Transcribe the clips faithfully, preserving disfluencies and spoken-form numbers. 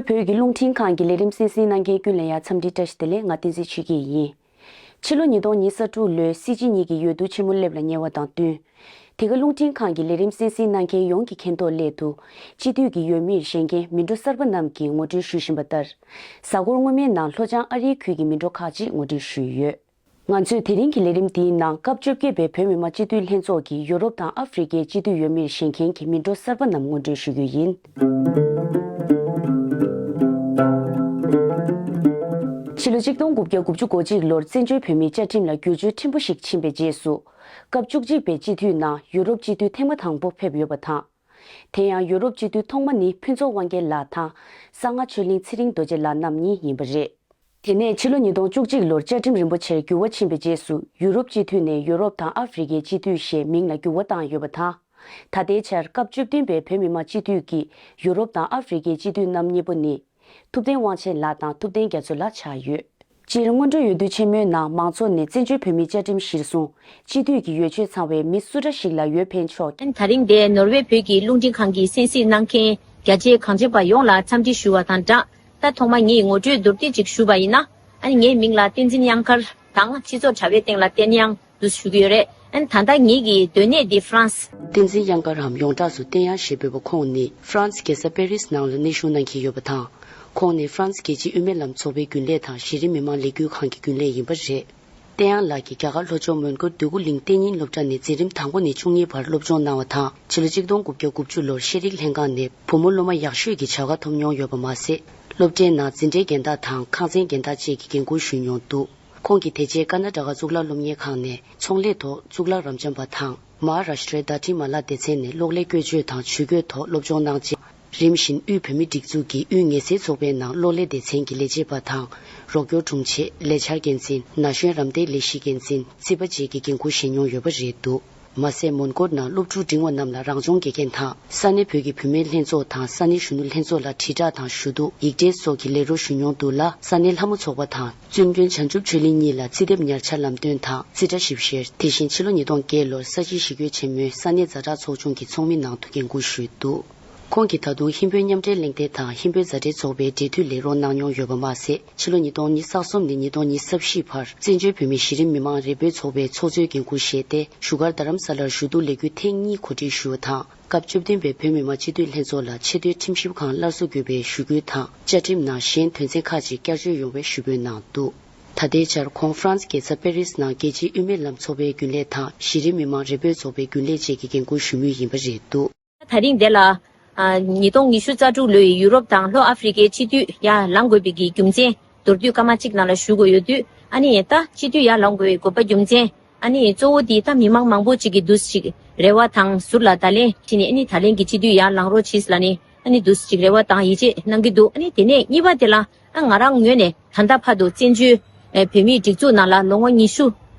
བོད་ཀྱི་རླུང་འཕྲིན་ཁང་གི་ལས་རིམ་གསན་གཟིགས་གནང་མཁན་ཀུན་ལ་ཡང་འཚམས་འདྲི་བཀྲ་ཤིས་བདེ་ལེགས། ང་བསྟན་འཛིན་ཆོས་སྐྱིད་ཡིན། ཕྱི་ལོ་ཉིས་སྟོང་ཉི་ཤུ་རྩ་དྲུག་ལོའི་སྲིད་སྤྱི་གཉིས་ཀྱི་འོས་བསྡུ་ཆེན་མོ་སླེབས་ལ་ཉེ་བ་དང་བསྟུན། དེ་ག་རླུང་འཕྲིན་ཁང་གི་ལས་རིམ་གསན་གཟིགས་གནང་མཁན་ཡོངས་ཀྱི་མཁྱེན་རྟོགས་སླད་དུ། སྤྱི་འཐུས་ཀྱི་འོས་མིར་བཞེངས་མཁན་མི་འགྲོ་གསར་པ་རྣམས་ཀྱིས་ངོ་སྤྲོད་ཞུས་བཞིན་པ་ལྟར། གཟའ་འཁོར་སྔོན་མའི་ནང་ལྷོ་བྱང་ཨ་རིའི་ཁུལ་གྱི་མི་འགྲོ་ཁག་ཅིག་ངོ་སྤྲོད་ཞུས་ཡོད། ང་ཚོས་དེ་རིང་གི་ལས་རིམ་འདིའི་ནང་སྐབས་བཅོ་བརྒྱད་པའི་བོད་མི་མང་སྤྱི་འཐུས་ལྷན་ཚོགས་ཀྱི་ཡུ་རོབ་དང་ཨ་ཧྥེ་རི་ཁའི་སྤྱི་འཐུས་འོས་མིར་བཞེངས་མཁན་གྱི་མི་འགྲོ་གསར་པ་རྣམས་ངོ་སྤྲོད་ཞུ་རྒྱུ་ཡིན། ཕྱི་ལོ་ཆིག་སྟོང་དགུ་བརྒྱ་དགུ་བཅུ་གོ་གཅིག་ལོར་བཙན་བྱོལ་བོད་མིའི་བཅའ་ཁྲིམས་ལ་བསྒྱུར་བཅོས་ཕྲན་བུ་ཞིག་ཕྱིན་པའི་རྗེས་སུ། སྐབས་བཅུ་གཅིག་པའི་སྤྱི་འཐུས་ནང་ཡུ་རོབ་སྤྱི་འཐུས་ཐེངས་མ་དང་པོ་ཕེབས་ཡོད་པ་དང་། དེ་ཡང་ཡུ་རོབ་སྤྱི་འཐུས་ཐོག་མ་ནི་ཕུན་ཚོགས་དབང་རྒྱལ་ལགས་དང་། གསང་སྔགས་ཆོས་གླིང་ཚེ་རིང་རྡོ་རྗེ་ལགས་རྣམ་གཉིས་ཡིན་པ་རེད། དེ་ནས་ཕྱི་ལོ་ཉིས་སྟོང་བཅུ་གཅིག་ལོར་བཅའ་ཁྲིམས་རིན་པོ་ཆེར་འགྱུར་བ་ཕྱིན་པའི་རྗེས་སུ་ཡུ་རོབ་སྤྱི་འཐུས་ནས་ཡུ་རོབ་དང་ཨ་ཧྥེ་རི་ཁའི་སྤྱི་འཐུས་ཞེས་མིང་ལ་འགྱུར་བ་བཏང་ཡོད་པ་དང་། ད་ལྟའི་ཆར་སྐབས་བཅུ་བདུན་པའི་བོད་མི་མང་སྤྱི་འཐུས་ཀྱི་ཡུ་རོབ་དང་ཨ་ཧྥེ་རི་ཁའི་སྤྱི་འཐུས་རྣམ་གཉིས་པོ་ནི། ཐུབ་བསྟན་དབང་ཆེན་ལགས་དང་ཐུབ་བསྟན་རྒྱ་མཚོ་ལགས་ཆགས་ཡོད། སྤྱིར་སྔོན་འགྲོའི་འོས་བསྡུ་ཆེན་མོའི་ནང་མང་ཚོགས་ནས་བཙན་བྱོལ་བོད་མིའི་བཅའ་ཁྲིམས་གཞིར་བཟུང་སྤྱི་འཐུས་ཀྱི་འོས་ཆོས་ཚང་བའི་མི་སུ་འདྲ་ཞིག་ལ་འོས་འཕེན་ཆོག་ཨན་ད་རིང་འདིར་ནོར་ཝེ་བོད་ཀྱི་རླུང་འཕྲིན་ཁང་གི་གསན་གཟིགས་གནང་མཁན་རྒྱ་ཆེའི་གངས་ཅན་པ་ཡོངས་ལ་འཚམས་འདྲི་ཞུ་བ་དང་སྦྲགས། ད་ཐོག་མ་ངས་ངོ་སྤྲོད་མདོར་བསྡུས་ཅིག་ཞུ་བ་ཡིན་ན། ཨ་ནི་ངའི་མིང་ལ་བསྟན་འཛིན་གཡང་དཀར་དང་སྤྱི་ཚོགས་དྲ་བའི་སྟེང་ལ་བསྟན་གཡང་འདུག་ཞུ་གི་ཡོད་རེད། ཨ་ནི་ད་ལྟ་ངེད་ཀྱི་སྡོད་གནས་འདི་ཧྥ་རན་སི། བསྟན་འཛིན་གཡང་དཀར་འམ་ཡོངས་གྲགས་སུ་བསྟན་གཡང་ཞེས་འབོད་པ་ཁོང་ནི་ཧྥ་རན་སི་རྒྱལ་ས་པེ་རིས་ནང་ལ་གནས་བཞུགས་གནང་གི་ཡོད་པ་དང་། ཁོང་ནི་ཧྥ་རན་སི་རྒྱལ་སྤྱིའི་དབུ་མའི་ལམ་ཚོགས་པའི་རྒྱུན་ལས་དང་གཞི་རིམ་མི་མང་ལས་འགུལ་ཁང་གི་རྒྱུན་ལས་ཡིན་པ་རེད། བསྟན་གཡང་ལགས་ཀྱིས་རྒྱ་གར་ལྷོ་ཕྱོགས་མོན་གྷོར་འདོད་རྒུ་གླིང་གཏན་ཉིན་སློབ་གྲྭ་ནས་འཛིན་རིམ་དང་པོ་ནས་བཅུ་གཉིས་བར་སློབ་སྦྱོང་གནང་བ་དང་། ཕྱི་ལོ་ཆིག་སྟོང་དགུ་བརྒྱ་དགུ་བཅུ་ལོར་ཤེས་རིག་ལྷན་ཁང་ནས་བུ་མོ་སློབ་མ་ཡག་ཤོས་ཀྱི་བྱ་དགའ་ཐོབ་མྱོང་ཡོད་པ་མ་ཟད། སློབ་གྲྭའི་ནང་འཛིན་གྲྭའི་རྒན་བདག་དང་ཁང་ཚན་རྒན་བདག་བཅས་ཀྱི་འགན་འཁུར་ཞུས་མྱོང་འདུག་ཁོང་གིས་དེ་རྗེས་ཀར་ན་ཊ་ཀ་གཙུག་ལག་སློབ་གཉེར་ཁང་ནས་ཚོང་ལས་ཐོག་གཙུག་ལག་རབ་འབྱམས་པ་དང་མ་ཧཱ་རཱཤ་ཊྲའི་དཱ་ཏྲི་མ་ལ་སྡེ་ཚན་ནས་གློག་ཀླད་བཀོལ་སྤྱོད་དང་ཇུས་འགོད་ཐོག་སློབ་སྦྱོང་གནང་རྗེས། རིམ་བཞིན་དབུས་བོད་མིའི་སྒྲིག་འཛུགས་ཀྱི་དབུས་ངལ་སེལ་ཚོགས་པའི་ནང་གློག་ཀླད་སྡེ་ཚན་གྱི་ལས་བྱེད་པ་དང་། རོགས་སྐྱོར་དྲུང་ཆེ། ལས་འཆར་འགན་འཛིན། ན་གཞོན་རམ་འདེགས་ལས་གཞིའི་འགན་འཛིན། རྩིས་པ་བཅས་ཀྱི་འགན་འཁུར་བཞེས་མྱོང་ཡོད་པ་རེད་འདུག་མ་ཟད་མོན་གྷོར་ནང་སློབ་ཕྲུག་འབྲིང་བ་རྣམས་ལ་རང་སྦྱོང་དགེ་རྒན་དང་ས་གནས་བོད་ཀྱི་བུད་མེད་ལྷན་ཚོགས་དང་ས་གནས་གཞོན་ནུ་ལྷན་ཚོགས་ལ་དྲིལ་བསྒྲགས་དང་ཞུ་གཏུག་ཡིག་འབྲེལ་སོགས་ཀྱི་ལས་རོགས་ཞུ་མྱོང་འདུག་ལ། ས་གནས་ལྷ་མོ་ཚོགས་པ་དང་བཙུན་དགོན་བྱང་ཆུབ་ཆོས་གླིང་གཉིས་ལ་རྩིས་དེབ་ཉར་ཆ་ལམ་སྟོན་དང་རྩིས་ཁྲ་ཞིབ་བཤེར། དེ་བཞིན་ཕྱི་ལོ་ཉིས་སྟོང་བརྒྱད་ལོར་ས་བྱི་ཞི་རྒོལ་ཆེན་མོའི་ས་གནས་ཛ་དྲག་ཚོགས་ཆུང་གི་ཚོགས་མི་ནང་དུ་འགན་འཁུར་ཞུས་འདུག་ཁོང་གིས་ད་དུང་ཧིན་བོད་མཉམ་འབྲེལ་གླེང་སྟེགས་དང་ཧིན་བོད་མཛའ་འབྲེལ་ཚོགས་པའི་འབྲེལ་མཐུད་ལས་རོགས་གནང་མྱོང་ཡོད་པ་མ་ཟད། ཕྱི་ལོ་ཉིས་སྟོང་ཉི་ཤུ་རྩ་གསུམ་ནས་ཉིས་སྟོང་ཉི་ཤུ་རྩ་བཞི་བར་བཙན་བྱོལ་བོད་མིའི་གཞི་རིམ་མི་མང་རེ་འབོད་ཚོགས་པའི་ཚོགས་གཙོའི་འགན་འཁུར་བཞེས་ཏེ། བཞུགས་སྒར་རྡ་རམ་ས་ལར་ཞུ་གཏུག་ལས་འགུལ་ཐེངས་གཉིས་གོ་སྒྲིག་ཞུས་པ་དང་། སྐབས་བཅུ་བདུན་པའི་བོད་མི་མང་སྤྱི་འཐུས་ལྷན་ཚོགས་ལ་ཆེས་མཐོའི་ཁྲིམས་ཞིབ་ཁང་སླར་གསོ་དགོས་པའི་ཞུ་སྐུལ་དང་། བཅའ་ཁྲིམས་ནང་གཞན་དོན་ཚན་ཁག་ཅིག་བསྐྱར་བཅོས་ཡོང་བའི་ཞུ་འབོད་གནང་འདུག་ད་ལྟའི་ཆར་ཁོང་ཧྥ་རན་སི་རྒྱལ་ས་པེ་རིས་ནང་རྒྱལ་སྤྱིའི་དབུ་མའི་ལམ་ཚོགས་པའི་རྒྱུན་ལས་དང་གཞི་རིམ་མི་མང་རེ་འབོད་ཚོགས་པའི་རྒྱུན་ལས་བཅས་ཀྱི་འགན་འཁུར་ཞུ་མུས་ཡིན་པ་རེད་འདུག་ད་རིང་འདི་ལ། ཨ། ཉིས་སྟོང་ཉི་ཤུ་རྩ་དྲུག་ལོའི་ཡུ་རོབ་དང་ལྷོ་ཨ་ཧྥེ་རི་ཁའི་སྤྱི་འཐུས་ཡར་ལངས་དགོས་པའི་གི་རྒྱུ་མཚན་མདོར་བསྡུས་སྐར་མ་གཅིག་ནང་ལ་ཞུ་དགོས་ཡོད་དུས། ཨ་ནི་ད་སྤྱི་འཐུས་ཡར་ལངས་དགོས་པའི་དགོས་པ་རྒྱུ་མཚན། ཨ་ནི་གཙོ་བོ་དེ་ད་མི་མང་མང་པོ་ཅིག་གི་འདུ་ཞིག་རེ་བ་དང་ཟུར་ལ་བརྡ་ལན་བྱས་ནས། ཨ་ནི་ད་ལན་གྱི་སྤྱི་འཐུས་ཡར་ལངས་རོགས་བྱེད་ལབ་ནས། ཨ་ནི་འདུ་ཞིག་རེ་བ་དང་ཡིད་ཆེས་གནང་གི་འདུག་ཨ་ནི་དེ་ནས་གཉིས་པ་དེ་ལ། ཨ། ང་རང་ངོས་ནས་ད་ལྟ་བར་དུ་བཙན་བྱོལ་བོད་མིའི་སྒྲིག་འཛུགས་ནང་ལ་ལོ་ངོ་ཉི་ཤུ་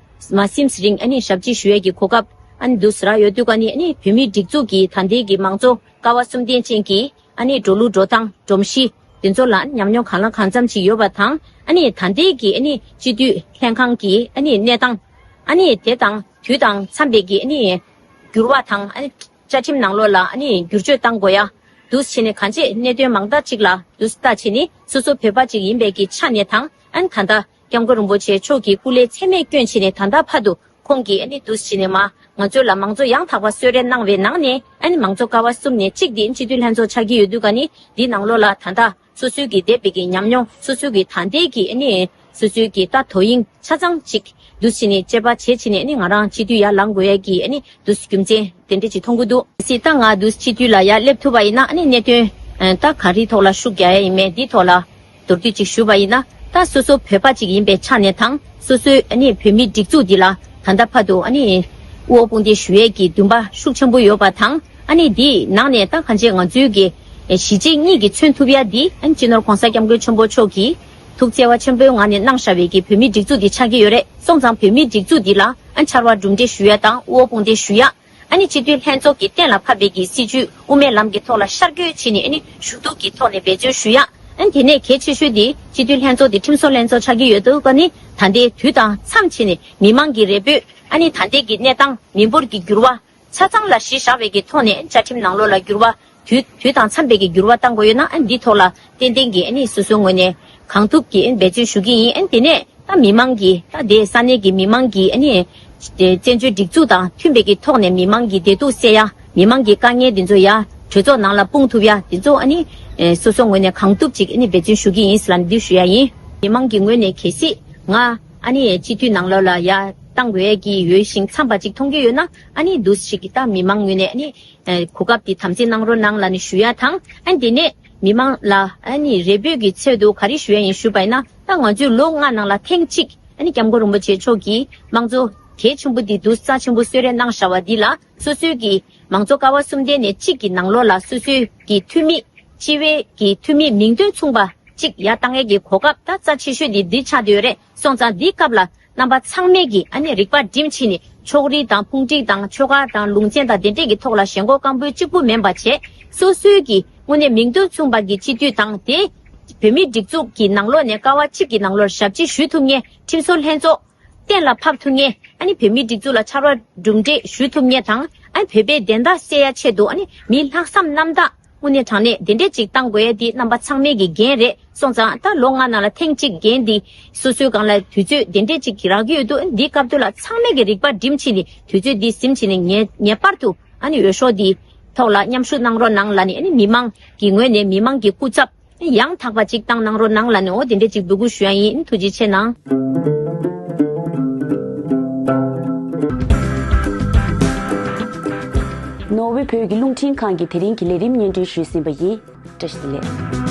མ་ཟིན་རིང་ཨ་ནི་ཞབས་ཕྱི་ཞུ་ཡས་ཀྱི་གོ་སྐབས་ཨ་ནི་འདུག་སེ་རག་ཡོད་དུས། ཀ་ནི་ཨ་ནི་བོད་མིའི་སྒྲིག་འཛུགས་ཀྱི་ད་ལྟའི་གི་མང་གཙོ་ཀ་བ་གསུམ་ལྡན་ཅན་གྱི་ཨ་ནི་འགྲོ་ལུགས་འགྲོ་སྟངས་སྒྲོམ་གཞི་དེ་ཚོ་ལ་ཉམས་མྱོང་གང་ལ་གང་འཚམ་ཅིག་ཡོད་པ་དང་། ཨ་ནི་ད་ལྟའི་གི་ཨ་ནི་སྤྱི་འཐུས་ལྷན་ཁང་གི་ཨ་ནི་གནས་སྟངས། ཨ་ནི་དེ་དང་དུས་དང་འཚམས་པའི་གི་ཨ་ནི་འགྱུར་བ་དང་། ཨ་ནི་བཅའ་ཁྲིམས་ནང་ལོགས་ལ་ཨ་ནི་བསྒྱུར་བཅོས་གཏང་དགོས་ཡ་འདུག་སེ་བྱས་ནས། གང་ཅི་གནད་དོན་མང་དག་ཅིག་ལ་འདུག་སེ་ལྟ་བྱས་ནས། སོ་སོ་བོད་པ་ཅིག་ཡིན་པའི་གི་ཆ་ནས་དང་། ཨ་ནི་ད་ལྟ་སྐྱབས་མགོན་རིན་པོ་ཆེ་མཆོག་གི་སྐུ་ལས་ཚད་མེད་བསྐྱོན་བྱས་ནས། ད་ལྟ་བར་དུ་ཁོང་གིས་ཨ་ནི་འདུག་སེ་བྱས་ནས་མ་ང་ཚོ་ལ་མང་གཙོ་ཡང་དག་པ་གསོལ་རས་གནང་བའི་ནང་ནས། ཨ་ནི་མང་གཙོ་ཀ་བ་གསུམ་ནས་གཅིག་འདི་སྤྱི་འཐུས་ལྷན་ཚོགས་ཆགས་ཀྱི་ཡོད་དུས། ཀ་ནི་འདི་ནང་ལོགས་ལ་ད་ལྟ་སོ་སོའི་གི་འདས་པའི་གི་ཉམས་མྱོང་། སོ་སོའི་གི་ད་ལྟའི་གི་ཨ་ནི་སོ་སོའི་གི་ད་དོ་དབྱིངས་ཆ་ཚང་ཅིག་འདུག་སེ་བྱས་ནས་དཔྱད་པ་བྱས་བྱས་ནས། ཨ་ནི་ང་རང་སྤྱི་འཐུས་ཡར་ལངས་དགོས་ཡ་གི་ཨ་ནི་འདུག་སེ་རྒྱུ་མཚན་དེ་འདྲ་ཅིག་མཐོང་གི་འདུག་སྲིད་ད་ང་འདུག་སྤྱི་འཐུས་ལ་ཡར་སླེབས་ཐུབ་པ་ཡིན་ན། ཨ་ནི་གནད་དོན་ད་ག་རེའི་ཐོག་ལ་ཤུགས་རྒྱག་ཡ་ཡིན་མིན་འདིའི་ཐོག་ལ་མདོར་བསྡུས་ཅིག་ཞུས་པ་ཡིན་ན། ད་སོ་སོ་བོད་པ་ཅིག་ཡིན་པའི་ཆ་ནས་དང་། སོ་སོའི་ཨ་ནི་བོད་མིའི་སྒྲིག་འཛུགས་འདི་ལ་ད་ལྟ་བར་དུ་ཨ་ནི་དབུ་བོ་དཔུང་སྡེ་ཞུ་ཡས་ཀྱི་འདུན་པ་ཤུགས་ཆེན་པོ་ཡོད་པ་དང་། ཨ་ནི་འདིའི་ནང་ནས་ད་གང་ཅི་ང་ཚོའི་གི་གཞིས་བྱེས་གཉིས་ཀྱིས་མཚོན་ཐུབ་ཡ་འདི། ཨ་ནི་སྤྱི་ནོར་༸གོང་ས་༸སྐྱབས་མགོན་ཆེན་པོ་མཆོག་གིས་ཐུགས་བརྩེ་བ་ཆེན་པོའི་ངང་ནས་གནང་བཞག་པའི་གི་བོད་མིའི་སྒྲིག་འཛུགས་འདི་ཆགས་ཀྱི་ཡོད་རེད། སོང་ཙང་བོད་མིའི་སྒྲིག་འཛུགས་འདི་ལ་ཨ་ནི་ཕྱར་བ་གྲུ་འདེགས་ཞུ་ཡ་དང་། དབུ་བོ་དཔུང་སྡེ་ཞུ་ཡ། ཨ་ནི་སྤྱི་འཐུས་ལྷན་ཚོགས་ཀྱིས་གཏན་ལ་ཕབ་པའི་གི་སྲིད་བྱུས་དབུ་མའི་ལམ་གྱི་ཐོག་ལ་ཤར་བསྐྱོད་བྱས་ནས། ཨ་ནི་ཞུ་གཏུག་གི་ཐོག་ནས་འབད་བརྩོན་ཞུ་ཡ། ཨ་ནི་དེ་ནས་གལ་ཆེ་ཤོས་དེ་སྤྱི་འཐུས་ལྷན་ཚོགས་དེ་ཁྲིམས་བཟོ་ལྷན་ཚོགས་ཆགས་ཀྱི་ཡོད་དུས། ཀ་ནི་ད་ལྟའི་དུས་དང་འཚམས་བྱས་ནས་མི་མང་གི་རེ་འབོད། ཨ་ནི་ད་ལྟའི་གི་གནས་སྟངས་མི་འབོར་གྱི་འགྱུར་བ་ཆ་ཚང་ལ་གཞི་བཞག་པའི་གི་ཐོག་ནས། བཅའ་ཁྲིམས་ནང་ལོགས་ལ་འགྱུར་བ་ དུས་དུས་དང་འཚམས་པའི་གི་འགྱུར་བ་བཏང་དགོས་ཡོད་ན་ཨ་ནི་འདི་ཐོག་ལ་ཏན་ཏན་གྱི་ཨ་ནི་སོ་སོའི་ངོས་ནས་གང་ཐུབ་ཀྱིས་ཨ་ནི་འབད་བརྩོན་ཞུ་གི་ཡིན། ཨ་ནི་དེ་ནས་ད་མི་མང་གི་ད་དེ་ས་གནས་ཀྱི་མི་མང་གི་ཨ་ནི་བཙན་བྱོལ་སྒྲིག་འཛུགས་དང་མཐུན་པའི་གི་ཐོག་ནས་མི་མང་གི་བདེ་སྡུག་སེལ་ཡ། མི་མང་གི་དཀའ་ངལ་དེ་ཚོ་ཡ་གྲོས་ཚོགས་ནང་ལ་སྤུངས་ཐུབ་ཡ་དེ་ཚོ་ཨ་ནི་སོ་སོ་ངོས་ནས་གང་ཐུབ་ཅིག་ཨ་ནི་འབད་བརྩོན་ཞུ་གི་ཡིན་ཟེར་ལབ་ནས་འདི་ཞུ་ཡ་ཡིན། མི་མང་གི་ངོས་ནས་གལ་སྲིད་ང་ཨ་ནི་སྤྱི་འཐུས་ནང་ལོགས་ལ་ཡ་བཏང་དགོས་ཡ་གི་ཡོད་ཤིང་འཚམས་པ་ཅིག་མཐོང་གི་ཡོད་ན་ཨ་ནི་འདུག་ཞིག་གི་ད་མི་མང་ངོས་ནས་ཨ་ནི་གོ་སྐབས་དེ་དམ་འཛིན་གནང་རོགས་གནང་ལབ་ནས་ཞུ་ཡ་དང་ཨ་ནི་དེ་ནས་མི་མང་ལ་ཨ་ནི་རེ་འབོད་ཀྱི་ཚད་དུ་ག་རེ་ཞུ་ཡ་ཡིན་ཞུས་པ་ཡིན་ན་ད་ང་ཚོས་ལོ་ལྔ་ནང་ལ་ཐེངས་གཅིག་ཨ་ནི་སྐྱབས་མགོན་རིན་པོ་ཆེ་མཆོག་གིས་དམངས་གཙོ་གལ་ཆེན་པོ་འདི་འདུག་རྩ་ཆེན་པོ་གསོལ་རས་གནང་བཞག་པ་འདི་ལ་སོ་སོའི་གི་མང་གཙོ་ཀ་བ་གསུམ་ལྡན་ནས་གཅིག་གི་ནང་ལོགས་ལ་སོ་སོའི་གི་འཐུས་མི་སྤྱི་བའི་གི་འཐུས་མི་མིང་དོན་མཚུངས་པ་གཅིག་ཡར་བཏང་ཡས་ཀྱི་གོ་སྐབས་ད་རྩ་ཆེ་ཤོས་འདི་འདི་ཆགས་བསྡད་ཡོད་རེད། སོང་ཙང་འདིའི་སྐབས་ལ་རྣམ་པ་ཚང་མས་ཀྱིས་ཨ་ནི་རིག་པ་སྒྲིམ་བྱས་ནས་ཕྱོགས་རིས་དང་ཕུང་སྒྲིག་དང་ཆོལ་ཁ་དང་ལུང་ཚན་དང་དེ་འདྲས་ཀྱི་ཐོག་ལ་ཞེན་ཁོག་སྐམ་པོའི་གཅིག་པུ་མིན་པ་བྱས་སོ་སོའི་གི་དངོས་གནས་མིང་དོན་མཚུངས་པ་གི་སྤྱི་འཐུས་དང་དེ་བོད་མིའི་སྒྲིག་འཛུགས་ཀྱི་ནང་ལོགས་ནས་ཀ་བ་གཅིག་གི་ནང་ལོགས་ཞབས་ཕྱི་ཞུ་ཐུབ་མཁན་ཁྲིམས་བཟོ་ལྷན་ཚོགས་གཏན་ལ་ཕབ་ཐུབ་མཁན་ཨ་ནི་བོད་མིའི་སྒྲིག་འཛུགས་ལ་ཕྱག་རོགས་གྲུབ་འབྲས་ཞུ་ཐུབ་མཁན་དང་ཨ་ནི་བོད་པའི་བདེན་མཐའ་གསལ་ཡ་ཆེད་དུ་ཨ་ནི་མིའི་ལྷག་བསམ་རྣམ་དག་དངོས་གནས་དྲང་གནས་དེ་འདྲས་ཅིག་བཏང་དགོས་ཡ་འདི་རྣམ་པ་ཚང་མའི་གི་འགན་རེད། སོང་ཙང་ད་ལོ་ལྔ་ནང་ལ་ཐེངས་གཅིག་འགན་འདི་སོ་སོའི་སྒང་ལ་དུས་ཚོད་དེ་འདྲས་ཅིག་གི་རག་གི་ཡོད་དུས་འདི་སྐབས་དུས་ལ་ཚང་མས་གི་རིག་པ་སྒྲིམ་བྱས་ནས་དུས་ཚོད་འདི་ཟིན་བྱས་ནས་ངེས་ངེས་པར་དུ་ཨ་ནི་འོས་ཤོག་འདི་ཐོག་ལ་མཉམ་ཞུགས་གནང་རོགས་གནང་ལབ་ནས་ཨ་ནི་མི་མང་གི་ངོས་ནས་མི་མང་གི་སྐུ་ཚབ་ཡང་དག་པ་ཅིག་བཏང་གནང་རོགས་གནང་ལབ་ནས་འོ་དེ་འདྲས་ཅིག་འབོད་སྐུལ་ཞུ་ཡ་ཡིན། ཐུགས་རྗེ་ཆེ་གནང་། ནོར་ཝེ་བོད་ཀྱི་རླུང་འཕྲིན་ཁང་གི་དེ་རིང་གི་ལས་རིམ་སྙན་སྒྲོན་ཞུས་ཟིན་པ་ཡིན། བཀྲ་ཤིས་བདེ་ལེགས།